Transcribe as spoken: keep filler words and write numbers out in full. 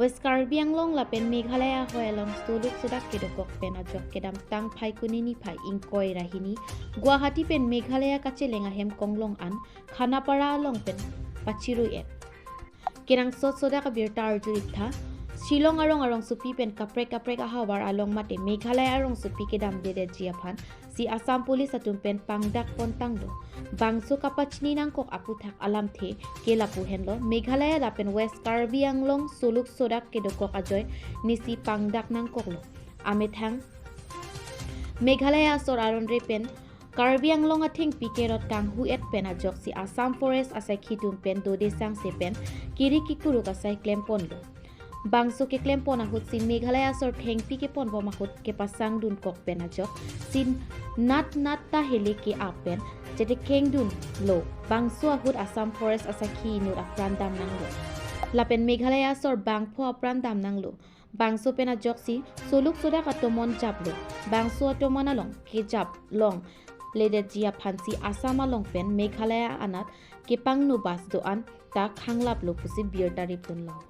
West Karbi Anglong lapen Meghalaya ahoi along soluk sodak kedokok pen ajok kedamtang Phaikuni niphai ingkoi ra hini Guwahati pen Meghalaya kacheleng ahem konglong an Khanapara along pen pachirui-et. Kenangsot sodak abirta arju-ik tha, Shillong arong arongsopi pen kaprek kaprek ahavar along mate Meghalaya arongsopi kedamdedetji aphan si Assam Police atum pen pangdak pontanglo. Bangso kapachini nangkok aputhak alamthe ke lapu henlo, Meghalaya lapen West Karbi Anglong soluk sodak kedokok ajoine si pangdak nangkoklo. Amethang Meghalaya asor aron re pen Karbi Anglong athengpi kerot kanghu-et pen ajok si Assam Forest asakhi atum pen dode sangse pen kiri kikuruk asai klemponlo. Bangso keklempon ahut si Meghalaya asor thengpi keponbom ahut kepasangdunkok pen ajok si nat nat ta hele ke-ap pen chetekengdunlo. Bangso ahut Assam Forest asakhi inut apran damnanglo. Lapen Meghalaya asor bangpho apran damnanglo. Bangso pen ajok si soluk sodak atomon japlo. Bangso atomon along kejap longledetji aphan si Assam along pen Meghalaya anat kepangno bas do-an ta khanglaplo pusi birta ripdunlo.